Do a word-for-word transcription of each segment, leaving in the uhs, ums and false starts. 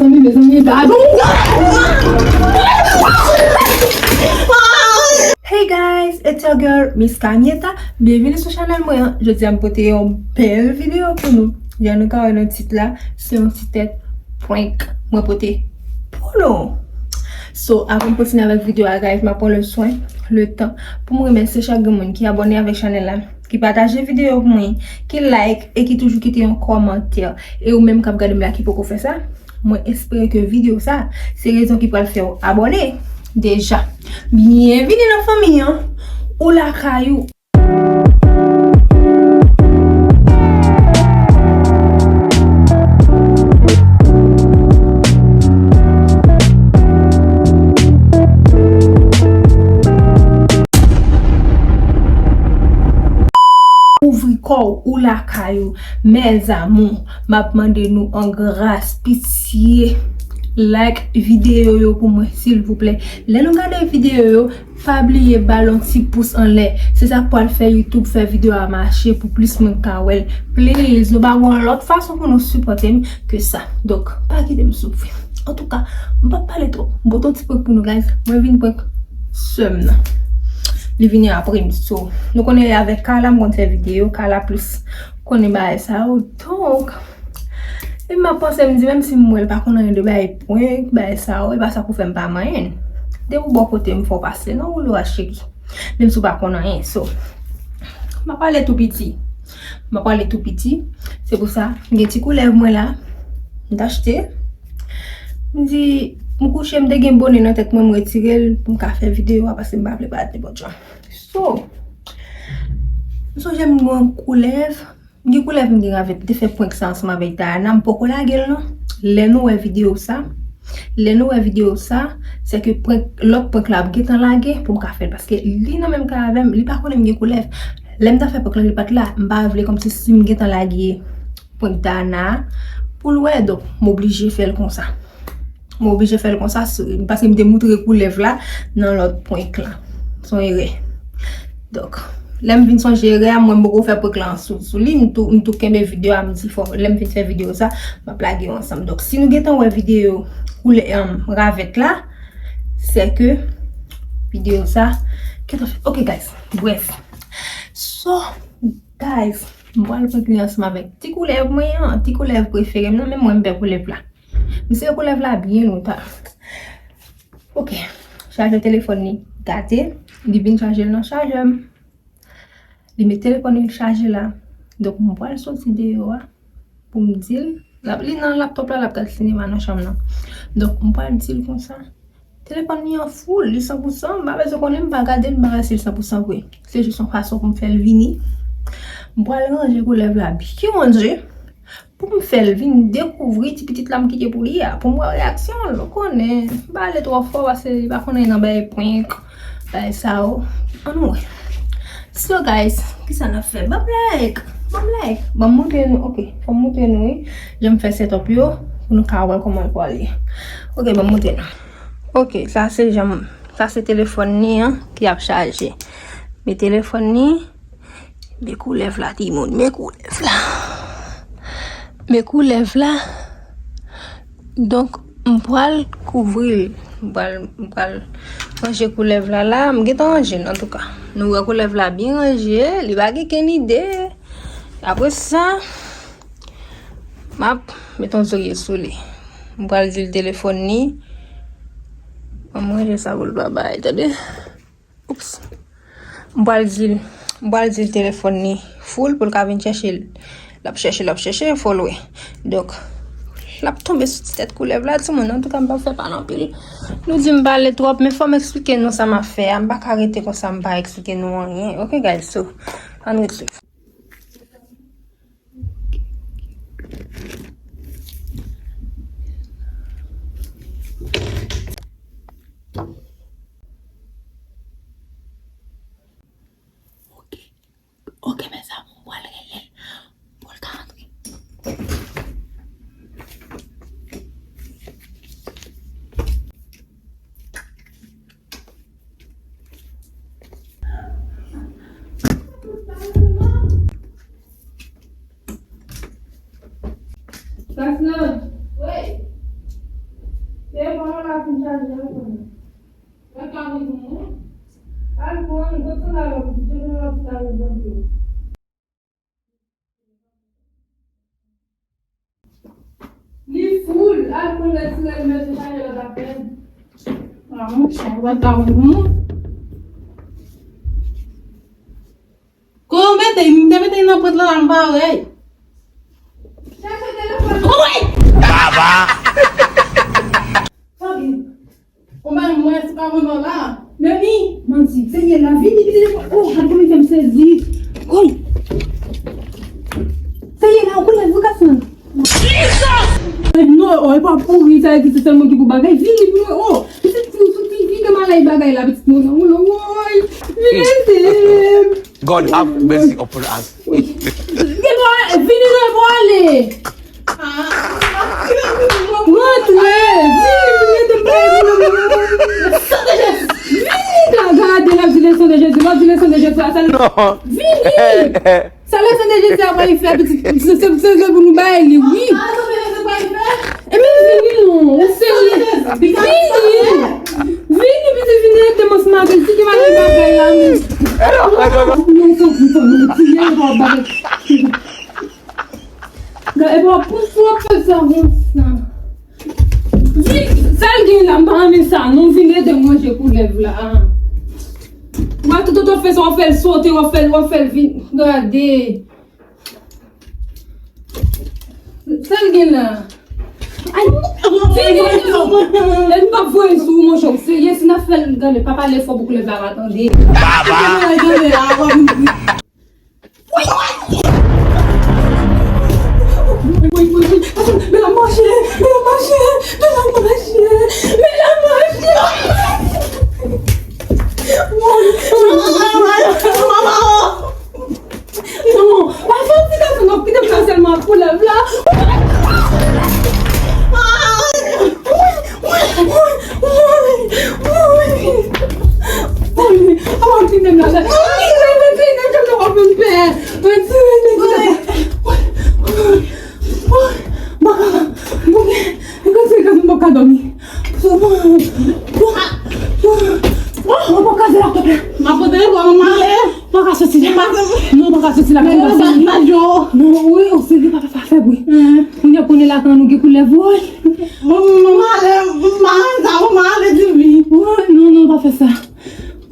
Mezanmi, mezanmi, pardon. Hey guys, it's your girl Miss Kanyeta. Byenvini sou chanèl mwen an. Jodi a m pote yon bèl videyo pou nou. Jan nou ka wè nan tit la, se yon ti tèt prank mwen pote pou nou. So, avan m kontinye avèk videyo a, guys, m ap pran le swen, le tan pou m remèsye chak grenn moun ki abòne avèk chanèl la, ki pataje videyo pou mwen, ki like e ki toujou kite yon kòmantè. E ou menm k ap gade m la ki poko fè sa, mwen espere ke videyo sa se rezon ki pral fè w abòne deja. Byenvini nan fanmi an, ou lakay ou. Kouvri kò w, ou lakay ou. Mes amours, m ap mande nou an gras, pitye, like videyo yo pou mwen, silvouplè. Lè nou gade videyo yo, pa bliye ba l yon ti pous anlè. Se sa k pral fè YouTube fè videyo a mache pou plis moun ka wè l. Please, nou pa gen yon lòt fason pou nou sipòte m ke sa. Donk, pa kite m soufri. Antouka, m p ap pale twòp. M pote yon ti prank pou nou, guys. Mwen vin prank sè m nan. Li vini apre m. So, nou konnen avèk Carla, m konn fè videyo. Carla plis konnen bagay sa yo. Donk, e m ap panse, m di, menm si m wè l pa konn anyen de bagay prank, bagay sa yo, e pa sa pou fè m pa manyen. Depi w bò kote m, fò w pase nan woulo a, cheri. Menm si w pa konn anyen. So, m ap pale tou piti. M ap pale tou piti. Se pou sa, m gen ti koulèv mwen la. M t achte. M di, m kouche, m te gen bone nan tèt mwen, m retire l pou m ka fè videyo a, paske m pa vle parèt nenpòt jan. So, m sonje m gen yon koulèv. M gen koulèv, m gen ravèt. M te fè prank sa ansanm avèk Dayana. M poko lage l non. Lè nou wè videyo sa, lè nou wè videyo sa, se ke prank, lòt prank la ap gentan lage pou m ka fè l. Paske li nan menm kay avè m, li pa konnen m gen koulèv. Lè m ta fè prank lan, li pa t la. M pa vle kòmsi si m gentan lage prank Dayana pou l wè. Donk, m oblije fè l konsa. Mwen oblije fè l konsa, s-, paske m te moutre koulèv la nan lòt prank lan. Se yon erè. Donk, lè m vin sonje erè a, mwen m poko fè prank lan sou, sou li, m tou, m tou kenbe videyo a, m di fò, lè m vin fè videyo sa, m ap lage yo ansanm. Donk, si nou gentan wè videyo koulè, em, ravèt la, se ke videyo sa gentan fèt. Ok, guys, bref. So, guys, m pral prank li ansanm avèk ti koulèv mwen an, ti koulèv prefere m nan, men mwen m pè koulèv la. Misye koulèv la byen lontan. Ok. Chajè telefòn li gate. Li vin chaje l nan chajè m. Li met telefòn li chaje la. Donk, m pral soti deyò a pou m di l. L ap, li nan laptòp la, l ap gad sinema nan chanm nan. Donk, m pral di l konsa. Telefòn li an full, li san pou san. M pa bezwen konnen, m pa gade l, m pa wè si l san pou san vre. Se jis yon fason pou m fè l vini. M pral ranje koulèv la byen ranje. Pou m fè l vin dekouvri ti pitit la m kite pou li a, pou m wè reyaksyon l, ou konnen, m pa ale twò fò paske li pa konnen nan bay prank, bay sa yo. Ann wè. So guys, kisa n ap fè? Ban m like, ban m like. Ban m montre nou, ok, fò m montre nou wi, jan m fè setup yo, pou nou ka wè kòman l pral ye. Ok, ban m montre nou. Ok, sa se jan m, sa se telefòn li an ki ap chaje. Men telefòn li, men koulèv la, timoun, men koulèv la. Men koulèv la. Donk, m pral kouvri l. M pral, m pral ranje koulèv la la. M gentan ranje l, antouka. Nou wè koulèv la byen ranje. Li pa gen kenn ide. Apre sa, m ap met yon zorye sou li. M pral di l telefòn li. Ban m ranje sa pou l pa bay, tande. Oups. M pral di l, m pral di l telefòn li full pou l ka vin chèche l. L ap chèche, l ap chèche, fò l wè. Donk, l ap tonbe sou ti tèt koulèv la, timoun. Antouka, m p ap fè pale anpil. Nou di m pale twòp, men fò m eksplike nou sa m ap fè a. M pa ka rete konsa, m pa eksplike nou anyen. Ok, guys, so, ann ret swiv. Ok. Ok, mes amours, m pral rele l pou l ka antre. Al pran, kot sandal ou, pitit, yo te lòt sandal ou, janm yo. Li fou, l al pran lè tirè l mete chaje lòt apèl. Ah, monchè, ou pa ta wè moun. Ko mete, m te mete nan pòt la, m pa wè. Chache telefòn. Wi! Baba! Tande. Ou bay mwen, se pa mwen non la. Memi, manti. Seyè la, vini, vini, vini. Oh, gad kòman fè m sezi. Koy. Seyè la, ou konnen vou gason. Jesus! Non, oh, e pa pouri, sa egziste sèlman ki pou bagay. Vini pou mwen, oh. Pitit, pou soti, vini malay bagay la, pitit mwen. Woy, vini ede m. God have mercy upon us. Gen dwa vini nan vole. Rantre, vini, vini ede m. Vini, gade, l ap di le sang de Jésus, l ap di le sang de Jésus, a sèl. Vini. Sa le sang de Jésus a pral fè, pitit, se, se, se, se pou nou bay li, wi. Ebyen vini non, ou serye. Vini. Vini, pitit, vini ede m ansanm avè l. Si gen bagay bagay la, men. Non, non, non, non. Gade, e pa pou sa w ap fè sa konsa. Vini, sa l gen la, m pa renmen sa. Non, vini ede m ranje koulèv la. Mwen, tout otan w fè sa, w ap fè l sote, w ap fè l, w ap fè l vin. Gade. Sa l gen la? Ay, vini, vini. E m p ap voye sou ou, monchè, w serye? Si n ap fè l, gade, pa pale fò pou koulèv la pa tande. Baba! Gade, gade, a, w ap vin. Wi, wi, wi, wi. Mesdames, mache, mesdames, mache, mesdames, mache, mesdames, mache. Non, pa fè ti gason, non, kite m nan sèlman koulèv la. Wi, wi, wi, wi, wi. Wi, wi. Aman, kite m la. Wi, wi, wi, wi, wi, wi, wi, wi. Wi, wi, wi, wi. Wi, wi, wi, wi. Baka, bouke, gade, gade, m pap ka dòmi. Mwen pap ka fè la, papa. M ap pote telefòn mwen, m ale. Ou pa ka soti la. Non, ou pa ka soti la. Non, wi, ou serye, papa, pa fè bri. Kounye a, kounye lakay nou gen koulèv, woy. Mwen, mwen, m ale, m ale, sa, mwen, m ale, di wi. Woy, non, non, pa fè sa.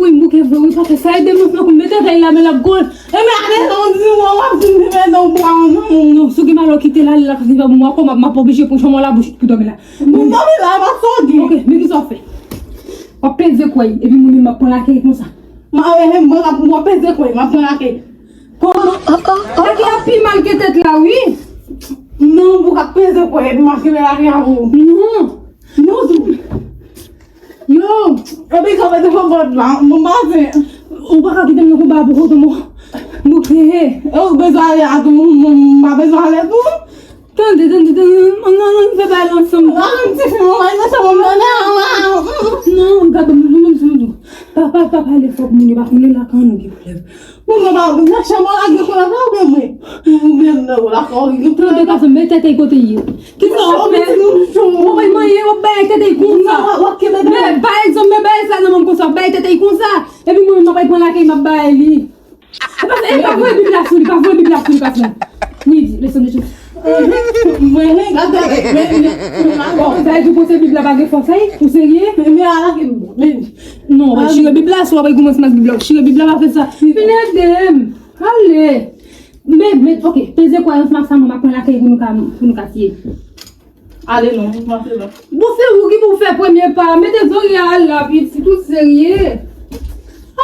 Wi, m bouke vre, wi, pa fè sa. Ede m, non, mete tèt la, men l ap gòl. Ebyen, ale, non, di mwen, w ap di m, ebyen, non, bwa, non. Non, si w gen malè w kite l ale la, se pa pou mwen, ankò, m ap, m ap oblije pran chanm la bouch pou dòmi la. Pou dòmi la, e pa sa w gen. Ok, men kisa w fè? W ap peze kò w, epi mwen menm m ap pran lakay konsa. M a, e, e, mwen, m ap, w ap peze kò w, m ap pran lakay. Kòman? Lakay a pi mal ke tèt la, wi. Non, pou w ap peze kò w, epi m ap kenbe lakay a pou ou. Non. Non, tou. Yo, epi kanpe devan pòt la, mwen pase. Ou pa ka kite m nan konba pou kote mwen. Mwen kreye. E ou bezwen ale a tou, mwen, mwen pa bezwen ale tou. Tande, tande, tande, ann, ann, ann fè bagay la ansanm. Ann, ti fi, mwen, mwen, mwen, mwen, mwen. Non, gade, mwen, mwen, mwen, mwen. Pa, pa, pa pale fò pou moun yo pa konnen lakay nou gen koulèv. Bon, mwen pa, nan chanm la gen koulèv la, oubyen mwen? Oubyen nan lakay ou gen koulèv la? Tande, gason, met tèt kote l ye. Kisa w ap fè? Ou pa manyen, w ap bay tèt konsa. Men, pa egzanp, men bagay sa nan men m konsa, w ap bay tèt konsa. Epi mwen, mwen pa pran lakay, m ap bay li. E pa, e pa voye Bib la sou li, pa voye Bib la sou li, gason. Wi, le sang de Jésus. Mwen, mwen, gade, mwen, mwen, mwen, mwen. Sa vle di w panse Bib la pa gen fòs, ey? Ou serye? Men, men, ala ki, men. Non, w pa chire Bib la, si w ap kòmanse ak Bib la, w chire Bib la, pa fè sa. Vin ede m. Ale. Men, men, ok, peze kò w ansanm ak sa, mwen, m ap pran lakay pou nou ka, pou nou ka tiye. Ale non, nou pase la. Bon, se ou ki pou fè premye pa. Mete zòrye a la, pitit, ou serye?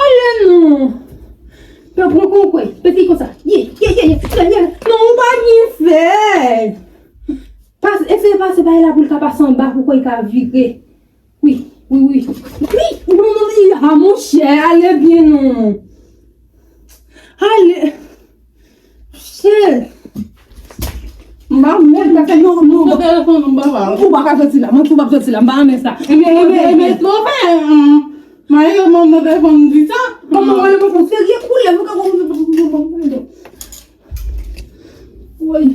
Ale non. Pè pran kon kwè. Pete konsa. Ye, ye, ye, ye, ye, ye. Non, ou pa gen fè. Pas, eseye pase bay la pou l ka pase anba, pou kwè l ka vire. Wi, wi, wi. Wi, non, non, non, a monchè, ale byen non. Ale. Shit. M pa mèt ka fè non, non. Ou pa ka soti la, mwen tou p ap soti la, m pa renmen sa. Ebyen, ebyen, ebyen, non, men, hmm. Malèrezman, mwen telefòn di sa. Kòman w ale pou serye koulè, nou ka konn. Woy.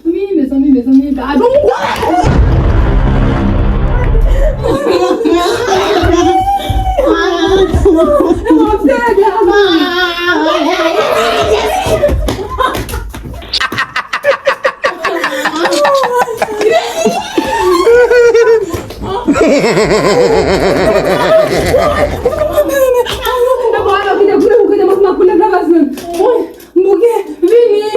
Wi, mezanmi, mezanmi, gadon. Vini,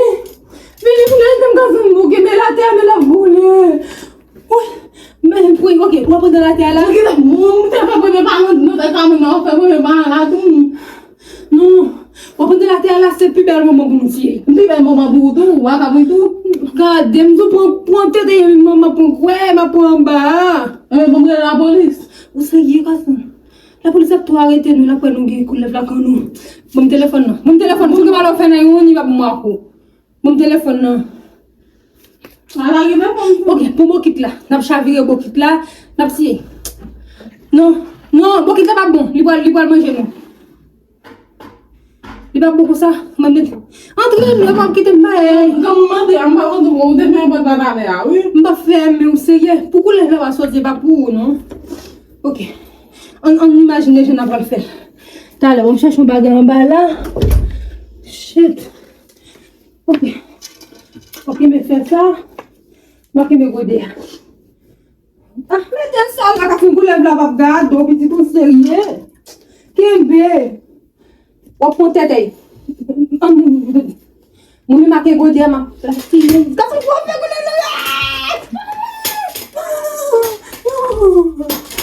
vini, kounye a m ka santi bouke, men latè a, men l ap boule. Wi, men, wi, ok, w ap antre latè a la. Ou gentan moun, ou te fè premye pa nan, nan tèt sa, moun nan fè premye pa la tou. Non, w ap antre latè a la, se pi bèl moman pou nou tiye. Pi bèl moman pou ou tou, ou pa ka mouri tou. Gade, m sou pran, pran tete, m ap pran kwè, m ap pran anba a. Enben, bon, m rele lapolis. Ou serye, gason? Lapolis ap tou arete nou, l ap kwè nou gen koulèv lakan nou. Ban m telefòn nan. Ban m telefòn, fouke malè w fè nan yon ni pa pou mwen ak ou. Ban m telefòn nan. Ala gen telefòn. Ok, pran bokit la. N ap chavire bokit la. N ap siye. Non, non, bokit la pa bon. Li pral, li pral manje nou. Li pa bon konsa. Mande. Antre nou, pa kite m bay. Kan m mande, m pa mande ou te fè yon pòt la talè a, wi. M pa fèmen ou serye. Pou koulèv la pa soti, e pa pou ou, non. Ok. Ann, ann imajine jan n ap pral fè l. Talè, ban m chèche yon bagay anba la. Shit. Ok. Ok, men fè sa. Mwen kenbe gode a. Ah, mete sa la, ka fè koulèv la p ap gade w, pitit ou serye. Kenbe. W ap pran tèt, ey. Mwen menm ak gode a, m ap plase. Gason, w ap fè koulèv la.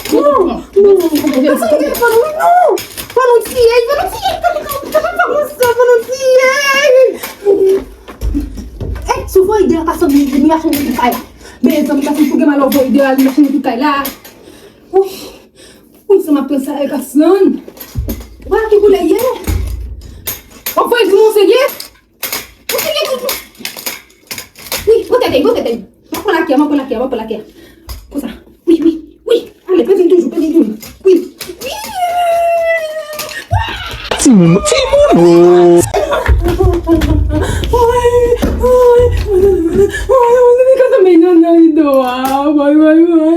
Non, non, non. Gason, w gen fò nou, non. Fò nou tiye, fò nou tiye. Fò nou tiye. Ey, si w voye de a ka sot, li, li mache nan tout kay. Mezanmi, gason, pou gen mal, w voye de a, li mache nan tout kay la. Wi, wi, sa m ap pran sa, e gason. Wa ki koulè ye? W ap voye di mwen serye? Ou serye tout? Wi, pote tèt, pote tèt. M ap pran lakè, m ap pran lakè, m ap pran lakè. Konsa. Wi, wi, wi. Ale, peze toujou, peze toujou. Wi, wi. Timoun, timoun, oh. Wi, wi. Wi, wi, wi, gason, men nan, nan rido a. Wi, wi, wi.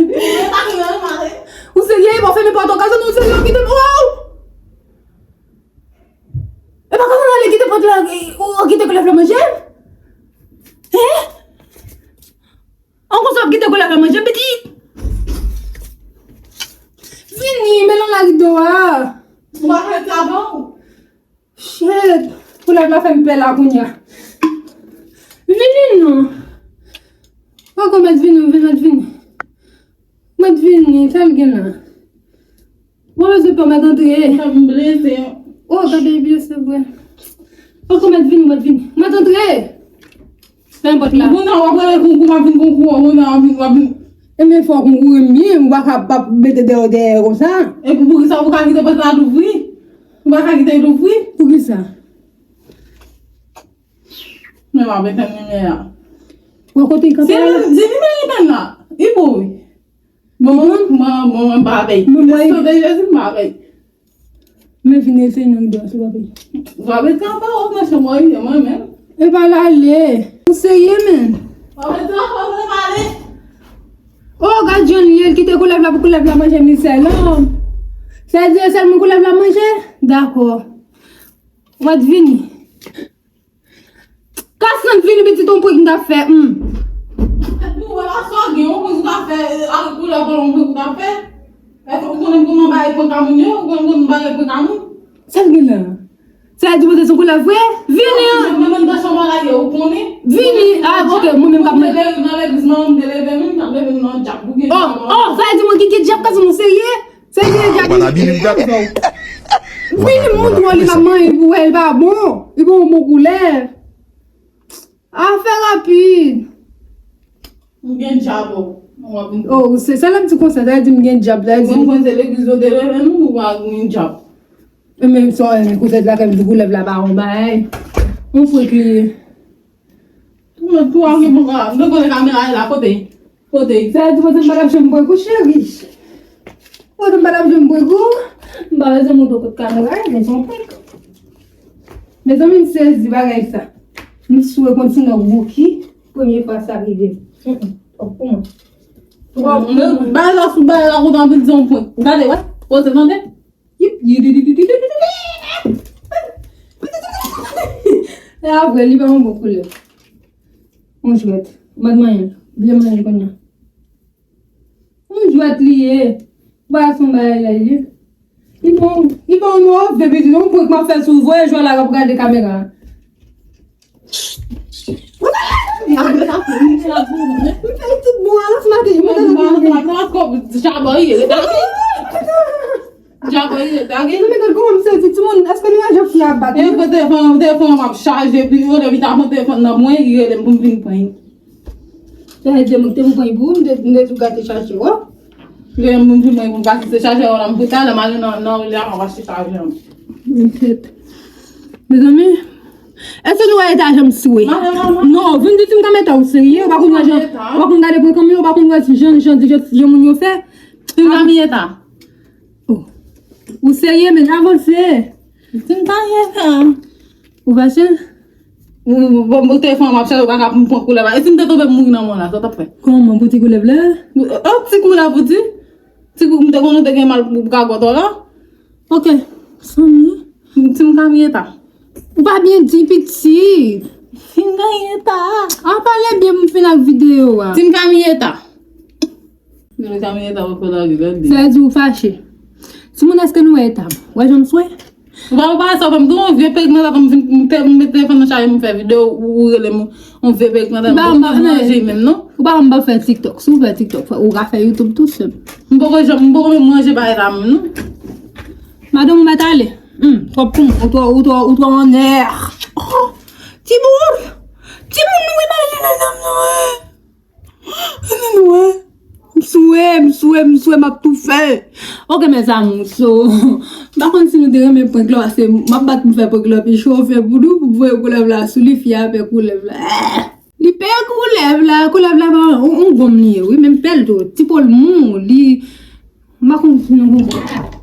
Ou serye, bon, fèmen pòt ou, gason, ou serye, ou kite m, oh! E pa konsa w ale kite pòt la, ou, ou kite koulèv la manje? Hein? An konsa w ap kite koulèv la manje, pitit? Vini, men nan larido a. Ou pa fè travay ou? Shit, koulèv la fè m pè la kounye a. Vini non. Poko mèt vini, vini, mèt vini. Mèt vini, sa l gen la? Mwen bezwen pè mèt antre. Sa m blese. Oh, gade blese vre. Poko mèt vini, mèt vini. Mèt antre. Fèmen pòt la. Moun nan w ap rele konkou, m ap vin konkou, moun nan w ap vin, w ap vin. Enben fò konkou renmen, ou pa ka p ap mete dèyè w dèyè konsa. Epi poukisa ou ka kite pòt la louvri? Ou pa ka kite l louvri? Poukisa? Men m ap etenn limyè a. Ou kote l kanpe la? Se limyè li menm la. Li bon wi. Bon, mwen, mwen, mwen pa pè. Mwen, mwen. Sante Jezi, m pa pè. Men vin eseye nan rido a, si w pa pè. W ap rete anba w nan chanm w, wi, mwen menm. E pa l ale. Ou serye, menn? W ap rete anba w, mwen ale. Oh, gad jan l ye, l kite koulèv la pou koulèv la manje misye, non. Sa di e sèlman koulèv la manje? Dakò. W ap vini. Kasandv vini pitit, yon prank m t ap fè, hmm. Ou wè la sa gen yon prank ou t ap fè, e, ak koulè kolon yon prank ou t ap fè. Èske ou konnen m konn bagay prank a moun yo, ou konnen m konn bagay prank a moun. Sa l gen la? Sa di pote sou koulè vre? Vini an. Mwen menm nan chanm la ye, ou konnen. Vini, ah, ok, mwen menm k ap mwen te leve nan legliz, mwen menm te leve menm, t ap leve m nan djab, ou gen djab. Oh, oh, sa di mwen ki gen djab, ka se mwen serye? Se vye djab. Ou pa t ap vini m gade. Vini montre w li pa manyen pou wè, li pa bon. Li pa yon bon koulè. Afè rapid. M gen djab, oh. Mwen w ap vin. Oh, se sa l ap di konsa, sa di m gen djab, sa di. Mwen, mwen se legliz yo te leve nou, ou pa gen djab. E menm sa w renmen koze la, kè m di koulèv la pa yon bagay. Yon fwek li ye. Mwen tou a gen bon ka, m te konnen kamera la kote. Kote? Sa di kote m pa t ap janm bwè gou, cheri. Kote m pa t ap janm bwè gou. M pa bezwen montre w kot kamera, men se yon prank. Mezanmi, m sezi bagay sa. M swe konn si nan Bouki, premye fwa sa rive m. Mm, mm. Fòk pou mwen. Bagay la sou bagay la kontan anpil di yon prank. Gade, wè. Poze tande. Yip, yip, yip. E apre, li pa yon bon koulè. Yon jwèt. Mad manyen. Byen manyen kounye a. Yon jwèt li ye. Ba son bagay la ye. Li bon, li bon move, depi yon prank m ap fè sou voye jwe la, w ap gade kamera. M fè tout bon, alas maten, m fè tout bon. Chabon, ye, rete. Chabon, ye, rete. Mwen, mwen, kòman m santi? Timoun, èske nou pa janm fin ap bat? E, kote fè, kote fè, m ap chaje, pi, yo, depi ta pran telefòn nan mwen, li rele m pou m vin pran. Sa vle di mwen te pou pran pou ou, m te, m te tou gate chache, wè. Lè m vin mwen pou m pase se chaje la m pou talè m ale nan nan ri la m ap achte chaje an. Mezanmi, èske nou wè eta jan m swe? Non, vin di ti m ka mete ou serye, ou pa konn wè jan, ou pa konn gade pran kanmi, ou pa konn wè jan jan jan jan moun yo fè. Ti m ka mi eta. Oh. Ou serye men avanse. Ti m ka mi eta. Ou fache? Bon, bon, telefòn m ap chaje, ou pa ka pou m pran koulèv la. E si m te tonbe m mouri nan mòn la, sa w t ap fè? Kòman pou ti koulèv la? Oh, ti koulèv ou di? Ti kou, m te konnen w te gen mal pou gagòt ou la. Ok, sanmi. Ti m ka mi eta. Ou pa byen di piti. Ti m ka mi eta. A pale byen pou m fin ak videyo a. Ti m ka mi eta. Ti m ka mi eta, ou fè la ri, gade. Sa vle di ou fache. Timoun, èske nou wè eta m? Wè jan m swe? Ou pa, ou pa sa, m te yon vye perik nan tèt, m vin, m te, m met telefòn nan chaje, m fè videyo, ou, ou rele m, yon vye perik nan tèt, m poko manje menm, non? Ou pa m pa fè TikTok. Si w fè TikTok, fè, ou ka fè YouTube tou senp. M poko janm, m poko menm manje bagay la menm, non? Madanm ou mèt ale. Hmm, twòp pou mwen, ou twò, ou twò, ou twò annè. Oh, timoun! Timoun, nou imajine nanm nou, hein? Ann nou wè. M swe, m swe, m swe, m ap toufe. Ok, mes amours, so, m pa konn si nou te renmen prank la, paske m ap bat pou m fè prank la pi cho, fè pou nou, pou voye koulèv la sou li, fi a pè koulèv la. Li pè koulèv la, koulèv la pa yon, yon gonm li ye, wi, men m pè l tou. Ti po l mou, li, m pa konn si nou konprann.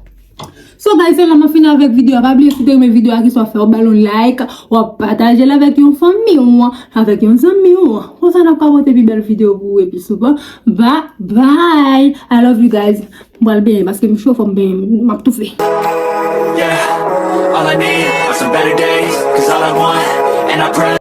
So guys, se la m ap fini avèk videyo a. Pa bliye si w te renmen videyo a, kisa w ap fè? W ap ba l yon like, w ap pataje l avèk yon fanmi w, avèk yon zanmi w. Konsa n ap ka pote pi bèl videyo pou ou epi souvan. Bye bye. I love you guys. M pral benyen paske m cho, fò m benyen, m ap toufe. Yeah, all I need are some better days, 'cause all I want, and I pray